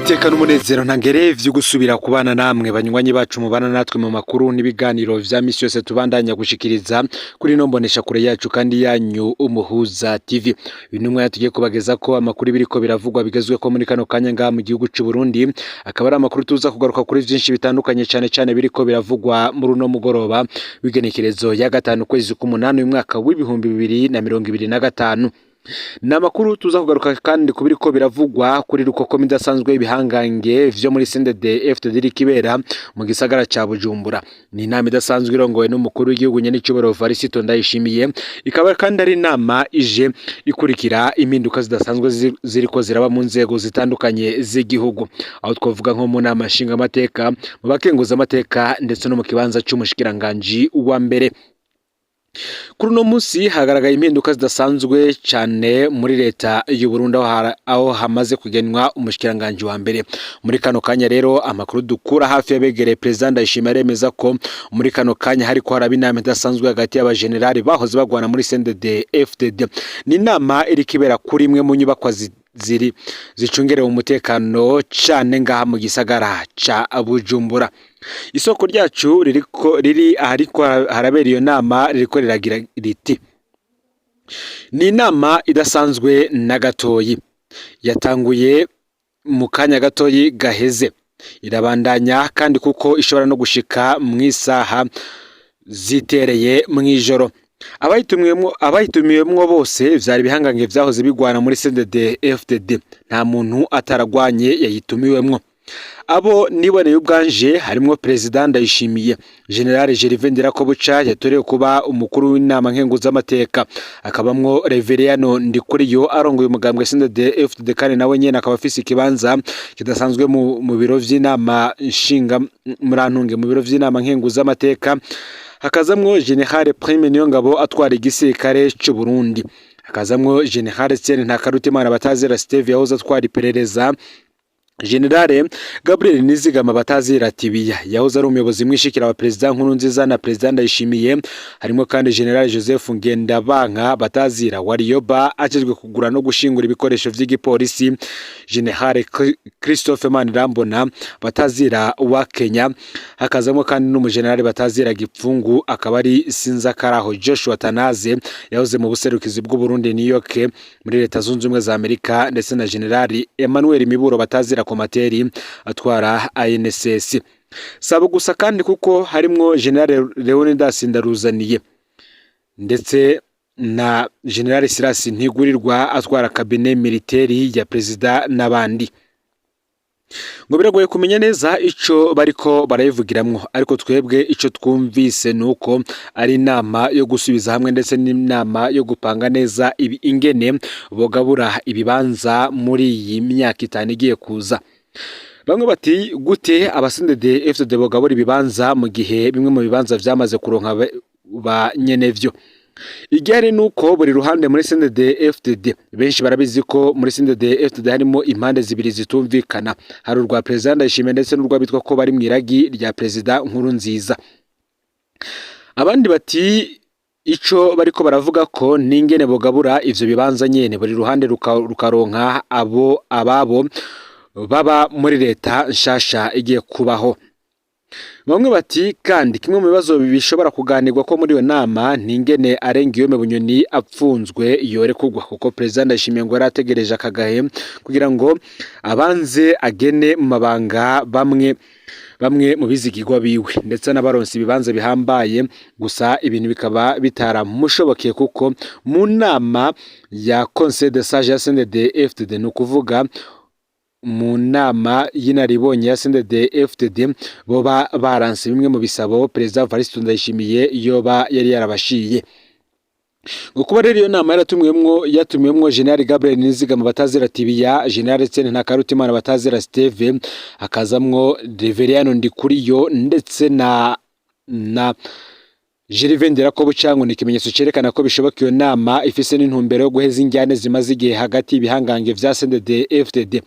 Niteka n'umunezero ntangere vyo gusubira kubana namwe banywanyi bacu mubana natwe mu makuru n'ibiganiro vya misi yose tubandanya gushikiriza kuri ino mbonesha kure yacu kandi yanyu Umuhuza TV. Uyu ni umwanya tugiye kubageza ko amakuru biriko biravugwa bigezweko muri kano kanya ngaha mu gihugu c'u Burundi, akaba ari amakuru tuza kugaruka kuri vyinshi bitandukanye, cane cane biriko biravugwa muri uno mugoroba w'igenekerezo ya 5 kwezi k'umunani uyu mwaka w'2025. Ni amakuru tuza kugaruka kandi ku biriko biravugwa kuri rukokoma idasanzwe y'ibihangange vyo muri CNDD FDD iriko ibera mu gisagara ca Bujumbura. Ni inama idasanzwe irongowe n'umukuru w'igihugu nyenicubahiro Evariste Ndayishimiye, ikaba kandi ari inama ije ikurikira impinduka zidasanzwe ziriko ziraba mu nzego zitandukanye z'igihugu, aho twavuga nko mu nama nshingamateka, mu bakenguzamateka ndetse no mu kibanza c'umushikiranganji wa mbere. Kuri uno munsi hagaragaye impinduka zidasanzwe cane muri leta y'u Burundi, aho hamaze kugenwa umushikiranganji wa mbere. Muri kano kanya rero, amakuru dukura hafi y'abegereye Perezida Ndayishimiye aremeza ko muri kano kanya hariko haraba inama idasanzwe hagati y'abajenerali bahoze bagwana muri CNDD FDD. Ni inama iriko ibera kuri imwe mu nyubakwa ziri zicungerewe umutekano cane ngaha mu gisagara ca Bujumbura. Isoko ryacu ririko riri ahariko harabera iyo nama ririko riragira riti: "Ni inama idasanzwe na gatoyi, yatanguye mu kanya gatoyi gaheze, irabandanya kandi kuko ishobora no gushika mw'isaha zitereye mw'ijoro. Abayitumiwemwo bose vyari ibihangange vyahoze bigwana muri CNDD FDD, nta muntu ataragwanye yayitumiwemwo. Abo niboneye ubwanje harimwo Perezida Ndayishimiye, General Gervais Ndirakobuca yatorewe kuba umukuru w'inama nkenguzamateka, akabamwo Reveriyano Ndikuriyo arongoye umugambwe CNDD FDD, kandi nawe nyene akaba afise ikibanza kidasanzwe mu biro vy'inama nshinga, murantunge, mu biro vy'inama nkenguzamateka, hakazamwo General Prime Niyongabo atwara igisirikare c'u Burundi, hakazamwo General Etienne Ntakarutimana batazira Steve yahoze atwara iperereza, General Gabriel Nizigama batazira Tibiya yahoze ari umuyobozi mwishikira wa Perezida Nkurunziza na Perezida Ndayishimiye, harimo kandi General Joseph Ngendabanka batazira Warioba ajejwe kugura no gushingura ibikoresho vy'igipolisi, General Christophe Manirambona batazira wa Kenya, hakazamo kandi n'umugenerali batazira Gipfungu, akaba ari Sinzakaraho Joshua Tanaze yahoze mu buserukizi bw'u Burundi New York muri Leta Zunze Ubumwe za Amerika, ndetse na General Emmanuel Miburo batazira Komateri atwara ANSS. Sabo gusa kandi, kuko harimwo General Leonidas Ndaruzaniye ndetse na General Silas Ntigurirwa atwara cabinet militaire ya Perezida n'abandi. Ngo biragoye kumenya neza ico bariko barayivugiramwo, ariko twebwe ico twumvise nuko ari inama yo gusubiza hamwe ndetse n'inama yo gupanga neza ibi ingene bogabura ibibanza muri iyi myaka 5 igiye kuza." Bamwe bati: "Gute aba CNDD FDD bogabura ibibanza mu gihe bimwe mu bibanza vyamaze kuronka ba nyenevyo?" Igihari nuko buri ruhande muri CNDD FDD, benshi barabizi ko muri CNDD FDD harimo impande zibiri zitumvikana, hari urwa Perezida Ndayishimiye ndetse n'urw'abitwa ko bari mw'iragi rya Perezida Nkurunziza. Abandi bati: "Ico bariko baravuga ko n'ingene bogabura ivyo bibanza nyene, buri ruhande rukaronka abo ababo baba muri leta nshasha igiye kubaho." Bamwe bati kandi kimwe mu bibazo bishobora kuganirwa ko muri iyo nama ni ingene Alain Guillaume Bunyoni apfunzwe yorekurwa, kuko Perezida Ndayishimiye ngo yari ategereje akagahe kugira ngo abanze agene mu mabanga bamwe bamwe mu bizigirwa biwe ndetse n'abaronse ibibanza bihambaye, gusa ibintu bikaba bitaramushobokeye, kuko mu nama ya Conseil de Sage ya CNDD FDD, ni ukuvuga mu nama y'inaribonye ya CNDD FDD, boba baranse bimwe mu bisabo Perezida Evariste Ndayishimiye yoba yari yarabashiye. Ngo kuba rero iyo nama yatumiwemwo General Gabriel Nizigama batazira Tibiya, General Etienne Ntakarutimana batazira Steve, hakazamwo Reveriyano Ndikuriyo ndetse na Gervais Ndirakobuca ngo ni ikimenyetso cerekana ko bishoboka iyo nama ifise n'intumbero yo guheza injyane zimaze igihe hagati y'ibihangange vya CNDD FDD.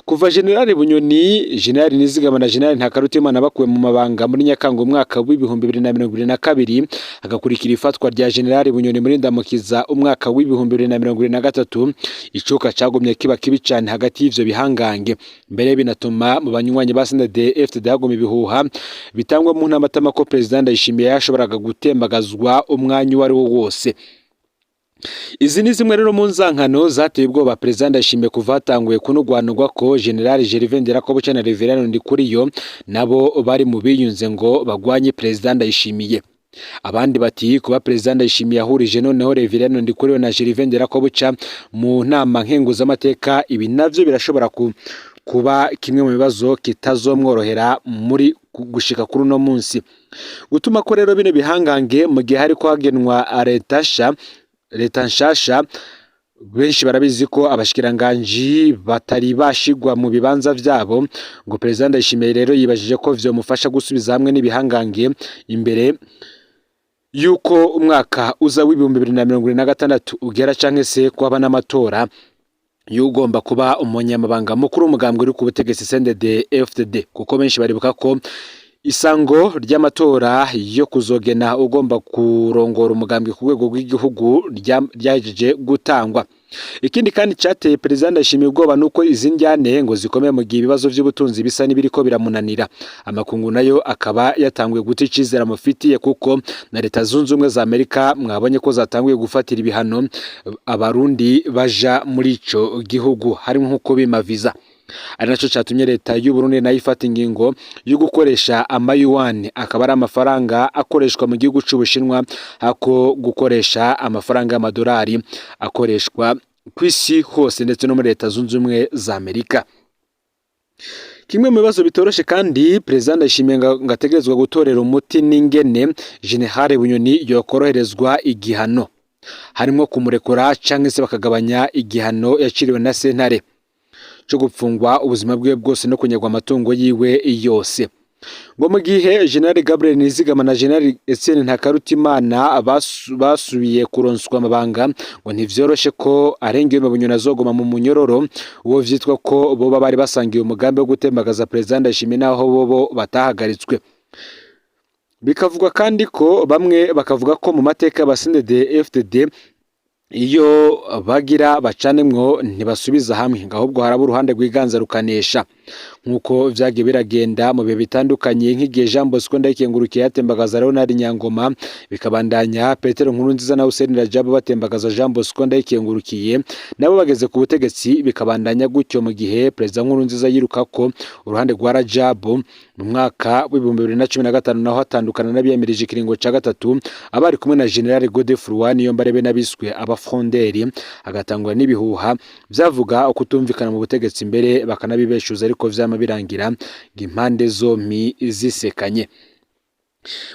Kuva General Bunyoni, General Nizigama na General Ntakarutimana bakuwe mu mabanga muri Nyakanga umwaka w'2022, hagakurikira ifatwa rya General Bunyoni muri Ndamukiza umwaka w'2023, icuka cagumye kiba kibi cane hagati y'ivyo bihangange. Mbere binatuma mu banywanyi ba CNDD FDD haguma ibihuha bitangwa mu ntamatama ko President Ndayishimiye yashoboraga gutembagazwa umwanya uwo ari wo wose. Izi ni zimwe rero mu nzankano zateye ubwoba Perezida Ndayishimiye kuva hatanguye kunugwanugwa ko General Gervais Ndirakobuca na Reverend Ndikuriyo nabo bari mu biyunze ngo bagwanye Perezida Ndayishimiye. Abandi bati kuba Perezida Ndayishimiye yahurije noneho Reverend Ndikuriyo na Gervais Ndirakobuca mu nama nkenguzamateka, ibi navyo birashobora kuba kimwe mu bibazo kitazomworohera muri gushika kuri uno munsi. Gutuma ko rero bino bihangange mu gihe hariko hagenwa leta sha leta nshasha, benshi barabizi ko abashikiranganji batari bashigwa mu bibanza vyabo, ngo Perezida Ndayishimiye rero yibajije ko vyomufasha gusubiza hamwe n'ibihangange imbere yuko umwaka uza w'2026 ugera, canke se kwaba n'amatora y'ugomba kuba umunyamabanga mukuru w'umugambwe uri ku butegetsi CNDD FDD, kuko benshi baribuka ko isango ry'amatora yo kuzogena ugomba kurongora umugambwe ku rwego rw'igihugu ryahejeje gutangwa. Ikindi kandi cyateye Perezida Ndayishimiye ubwoba nuko izi njyane ngo zikomeye mu gihe ibibazo by'ubutunzi bisa n'ibiriko biramunanira, amakungu nayo akaba yatanguye guta icizere amufitiye, kuko na Leta Zunze Ubumwe za Amerika mwabonye ko zatanguye gufatira ibihano abarundi baja muri ico gihugu, harimo nko bima visa, ari naco catumye leta y'u Burundi nayo ifata ingingo yo gukoresha amayuwani, akaba ari amafaranga akoreshwa mu gihugu c'Ubushinwa, hako gukoresha amafaranga y'amadolari akoreshwa ku isi hose ndetse no muri Leta Zunze Ubumwe za Amerika. Kimwe mu bibazo bitoroshe kandi Perezida Ndayishimiye ngo ategerezwa gutorera umuti n'ingene General Bunyoni yokoroherezwa igihano, harimo kumurekura canke se bakagabanya igihano yaciriwe na sentare cyo gupfungwa ubuzima bwiwe bwose no kunyagwa amatungo yiwe yose. Ngo mu gihe General Gabriel Nizigama na General Etienne Ntakarutimana basubiye kuronswa amabanga, ngo ntivyoroshe ko Arengiyome Bunyoni azoguma mu munyororo, uwo vyitwa ko boba bari basangiye umugambi wo gutembagaza Perezida Ndayishimiye, naho bobo batahagaritswe. Bikavugwa kandi ko bamwe bakavuga ko mu mateka y'aba CNDD FDD iyo bagira bacanemwo ntibasubiza hamwe, ngo ahubwo haraba uruhande rwiganza rukanesha, nk'uko vyagiye biragenda mu bihe bitandukanye, nk'igihe Jean Bosco Ndayikengurukiye yatembagaza Leonard Nyangoma, bikabandanya Petero Nkurunziza na Hussein Rajab batembagaza Jean Bosco Ndayikengurukiye nabo bageze ku butegetsi, bikabandanya gutyo mu gihe Perezida Nkurunziza yiruka ko uruhande rwa Rajab mu mwaka w'2015, naho hatandukana n'abiyamirije ikiringo ca gatatu abari kumwe na General Godefroid Niyombare n'abiswe abafronderi, hagatangwa n'ibihuha vyavuga ukutumvikana mu butegetsi, mbere bakanabibeshuza, ariko vyama birangira ngo impande zompi zisekanye.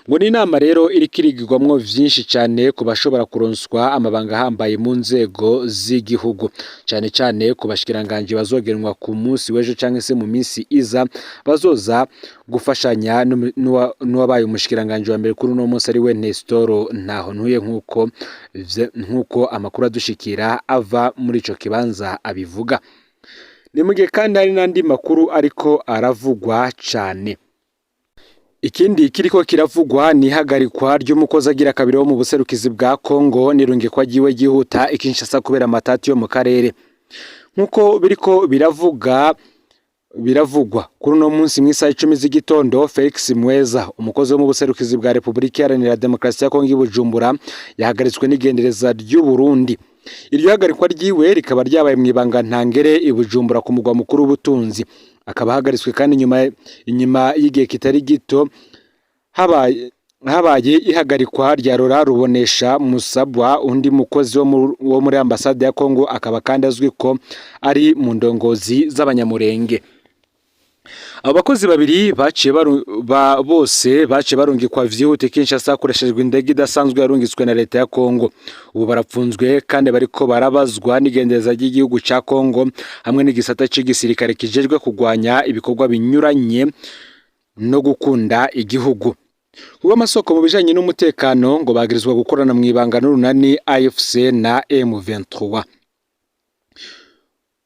Ngo ni inama rero iriko irigirwamwo vyinshi cane ku bashobora kuronswa amabanga ahambaye mu nzego z'igihugu, cane cane ku bashikiranganji bazogenwa ku munsi w'ejo canke se mu minsi iza, bazoza gufashanya n'uwabaye umushikiranganji wa mbere kuri uno munsi, ari we Nestor Ntahontuye, nk'uko amakuru adushikira ava muri ico kibanza abivuga. Ni mu gihe kandi hari n'andi makuru ariko aravugwa cane. Ikindi kiriko kiravugwa ni ihagarikwa ry'umukozi agira kabiri wo mu buserukizi bwa Kongo n'irungikwa ryiwe ryihuta i Kinshasa kubera amatati yo mu karere. Nk'uko biriko biravugwa kuri uno munsi mw'isaha 10 z'igitondo, Felix Mweza, umukozi wo mu buserukizi bwa Repubulika Iharanira Demokarasi ya Kongo i Bujumbura, yahagaritswe n'igendereza ry'u Burundi. Iryo hagarikwa ryiwe rikaba ryabaye mw'ibanga ntangere i Bujumbura ku mugwa mukuru w'ubutunzi. Akaba ahagaritswe kandi inyuma y'igihe kitari gito habaye ihagarikwa rya Rora Rubonesha Musabwa, undi mukozi wo muri ambasade ya Kongo, akaba kandi azwi ko ari mu ndongozi z'abanyamurenge. Abo bakozi babiri baciye bose baciye barungikwa vyihute Kinshasa hakoreshejwe indege idasanzwe yarungitswe na leta ya Kongo. Ubu barapfunzwe kandi bariko barabazwa n'igendereza ry'igihugu ca Kongo hamwe n'igisata c'igisirikare kijejwe kugwanya ibikorwa binyuranye no gukunda igihugu. Kuba amasoko mu bijanye n'umutekano ngo bagirizwa gukorana mw'ibanga n'urunani AFC na M23.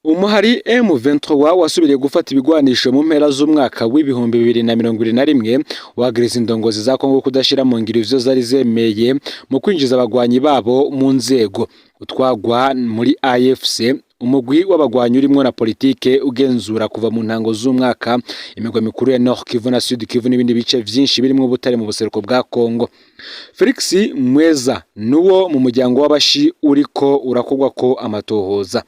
Umuhari M23 wasubiriye gufata ibigwanisho mu mpera z'umwaka w'2021, wagiriza indongozi za Kongo kudashira mu ngiro ivyo zari zemeye mu kwinjiza abagwanyi babo mu nzego. Utwagwa muri AFC, umugwi w'abagwanyi urimwo na politike ugenzura kuva mu ntango z'umwaka imigwa mikuru ya Nord Kivu na Sud Kivu n'ibindi bice vyinshi birimwo ubutare mu buseruko bwa Kongo. Felix Mweza nuwo mu muryango w'abashi uriko urakogwa ko amatohoza.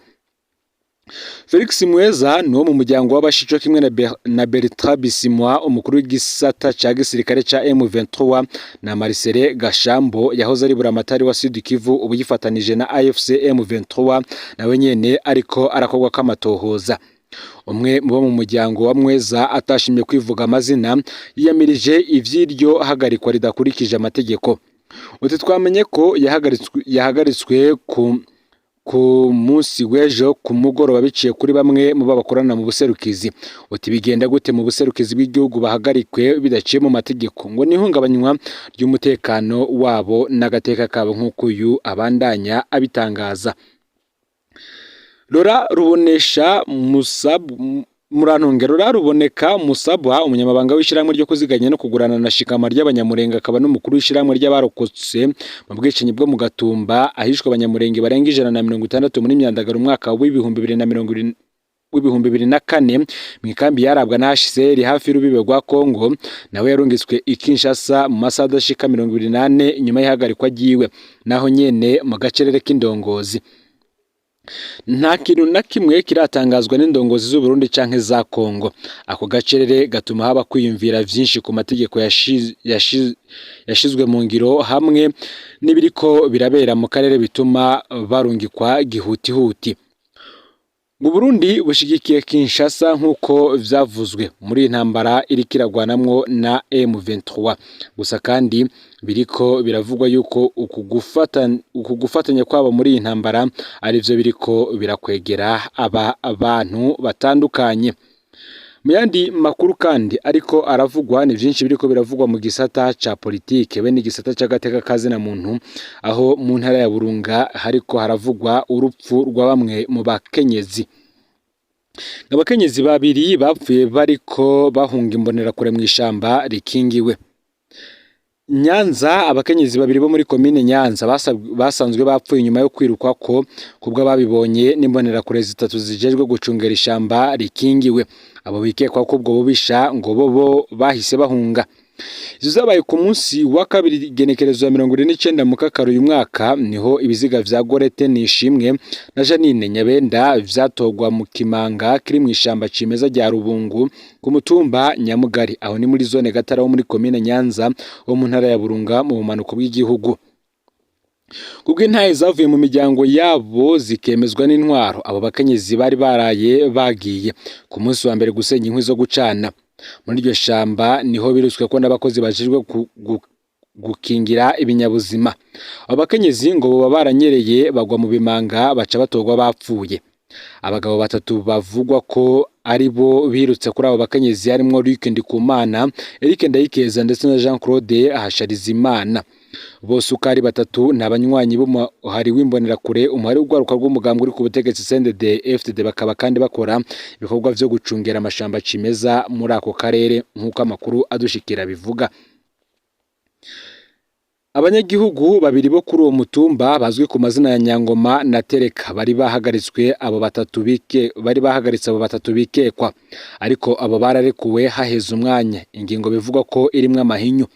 Felix Mweza nuwo mu muryango w'abashi co kimwe na Bertrand Bisimwa, umukuru w'igisata ca gisirikare ca M23, na Marcel Gashambo yahoze ari buramatari wa Sud Kivu ubu yifatanije na AFC M23, nawe nyene ariko arakogwa k'amatohoza. Umwe mu bo mu muryango wa Mweza atashimye kwivuga amazina yiyamirije ivy'iryo hagarikwa ridakurikije amategeko. Uti twamenye ko yahagaritswe ku munsi w'ejo ku mugoroba biciye kuri bamwe mu bakorana mu buserukizi. Uti bigenda gute mu buserukizi bw'igihugu bahagarikwe bidaciye mu mategeko? Ngo ni ihungabanywa ry'umutekano wabo n'agateka kabo, nk'uko uyu abandanya abitangaza. Rora Rubonesha Musab, murantunge, Rora Ruboneka Musabwa, umunyamabanga w'ishyirahamwe ryo kuziganya no kugurana na Shikama ry'Abanyamurenga, akaba n'umukuru w'ishyirahamwe ry'abarokotse mu bwicanyi bwo mu Gatumba ahishwe Abanyamurenge barenga 160 muri Myandagaro umwaka w'ibihumbi bibiri na mirongo w'ibihumbi bibiri na kane mu ikambi yarabwa na HCR hafi y'urubibe rwa Kongo, nawe yarungitswe i Kinshasa mu masaha adashika 24 inyuma y'ihagarikwa ryiwe, naho nyene mu gacerere k'indongozi. Nta kintu na kimwe kiratangazwa n'indongozi z'Uburundi canke za Kongo. Ako gacerere gatuma haba kwiyumvira vyinshi ku mategeko yashizwe mu ngiro hamwe n'ibiriko birabera mu karere bituma barungikwa gihutihuti. Ngo Burundi bushigikiye Kinshasa nk'uko vyavuzwe muri iyi ntambara iriko iragwanamwo na M23. Gusa kandi biriko biravugwa yuko uku gufatanya kwabo muri iyi ntambara arivyo biriko birakwegera aba bantu batandukanye. Mu yandi makuru kandi ariko aravugwa, ni vyinshi biriko biravugwa mu gisata ca politike be n'igisata c'agateka kazina muntu, aho mu ntara ya Burunga hariko haravugwa urupfu rwa bamwe mu bakenyezi. Abakenyezi babiri bapfuye bariko bahunga imbonerakure mw'ishamba rikingiwe. Nyanza, abakenyezi babiri bo muri komine Nyanza basanzwe bapfuye inyuma yo kwirukwa ko kubwo babibonye n'imbonerakure zitatu zijejwe gucungera ishamba rikingiwe. Abo bikekwa ko ubwo bubisha ngo bobo bahise bahunga. Ivyo vyabaye ku munsi wa kabiri igenekerezo ya 29 Mukakaro uyu mwaka, niho ibiziga vya Gorete Nishimwe na Janine Nyabenda vyatorwa mu kimanga kiri mw'ishamba cimeza rya Rubungu ku mutumba Nyamugari, aho ni muri zone Gatara wo muri komine Nyanza wo mu ntara ya Burunga mu bumanuko bw'igihugu. Kubw'intahe zavuye mu miryango yabo zikemezwa n'intwaro, abo bakenyezi bari baraye bagiye ku munsi wa mbere gusenya inkwi zo gucana. Muri iryo shamba niho birutswe ko n'abakozi bajejwe gukingira ibinyabuzima. Abo bakenyezi ngo boba baranyereye bagwa mu bimanga baca batorwa bapfuye. Abagabo batatu bavugwa ko ari bo birutse kuri abo bakenyezi harimwo Luc Ndikumana, Eric Ndayikeza ndetse na Jean Claude Hasharizimana. Bose uko ari batatu ni abanywanyi b'umuhari w'imbonerakure, umuhari w'urwaruka rw'umugambwe uri ku butegetsi CNDD FDD, bakaba kandi bakora ibikorwa vyo gucungera amashamba cimeza muri ako karere, nk'uko amakuru adushikira bivuga. Abanyagihugu babiri bo kuri uwo mutumba bazwi ku mazina ya Nyangoma na Tereka bari bahagaritswe abo batatu bike bari bahagaritse abo batatu bikekwa, ariko abo bararekuwe haheze umwanya, ingingo bivugwa ko irimwo amahinyu.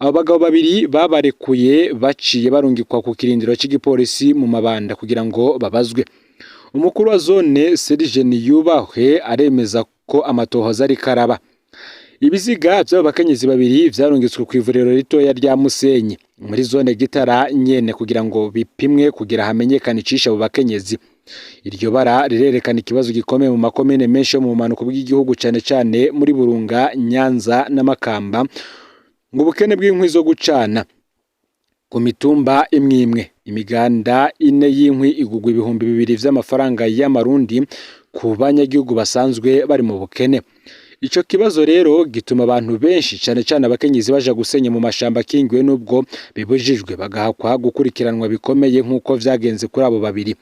Abo bagabo babiri babarekuye baciye barungikwa ku kirindiro c'igipolisi mu Mabanda kugira ngo babazwe. Umukuru wa zone Serge Niyubahwe aremeza ko amatohoza ariko araba. Ibiziga vy'abo bakenyezi babiri vyarungitswe kw'ivuriro ritoya rya Musenyi muri zone Gitara nyene kugira ngo bipimwe kugira hamenyekane icishe abo bakenyezi. Iryo bara rirerekana ikibazo gikomeye mu makomine menshi yo mu bumanuko bw'igihugu, cane cane muri Burunga, Nyanza n'Amakamba, ngo ubukene bw'inkwi zo gucana. Ku mitumba imwe imwe imiganda ine y'inkwi igugwa 2000 vy'amafaranga y'amarundi ku banyagihugu basanzwe bari mu bukene. Ico kibazo rero gituma abantu benshi cane cane abakenyezi baja gusenya mu mashamba akingiwe n'ubwo bibujijwe, bagahakwa gukurikiranwa bikomeye nk'uko vyagenze kuri abo babiri.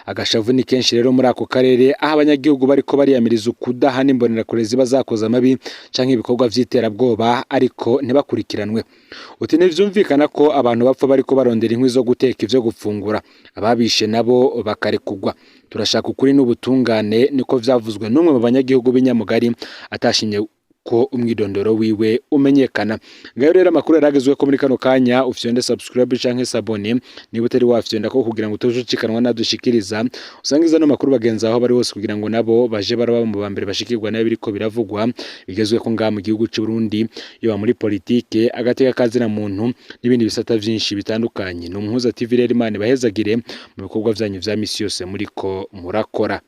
Agashavu ni kenshi rero muri ako karere, aho abanyagihugu bariko bariyamiriza ukudahana imbonerakure ziba zakoze amabi canke ibikorwa vy'iterabwoba ariko ntibakurikiranwe. Uti ntivyumvikana ko abantu bapfa bariko barondera inkwi zo guteka ivyo gufungura, ababishe nabo bakarekugwa. Turashaka ukuri n'ubutungane, niko vyavuzwe n'umwe mu banyagihugu b'inyamugari atashimye ko umwidondoro wiwe umenyekana. Ngayo rero amakuru yaragezwe ko muri kano kanya. Ufyonde subscribe canke s'abonner niba utari wafyonda ko, kugira ngo utojucikanwa nadushikiriza. Usangiza no makuru bagenzi aho bari hose, kugira ngo nabo baje baraba mu bambere bashikirwa nayo biriko biravugwa bigezwe ko ngaha mu gihugu c'u Burundi, yoba muri politike, agateka kazina muntu n'ibindi bisata vyinshi bitandukanye. Ni Umuhuza TV rero. Imana ibahezagire mu bikorwa vyanyu vya misi yose muriko murakora.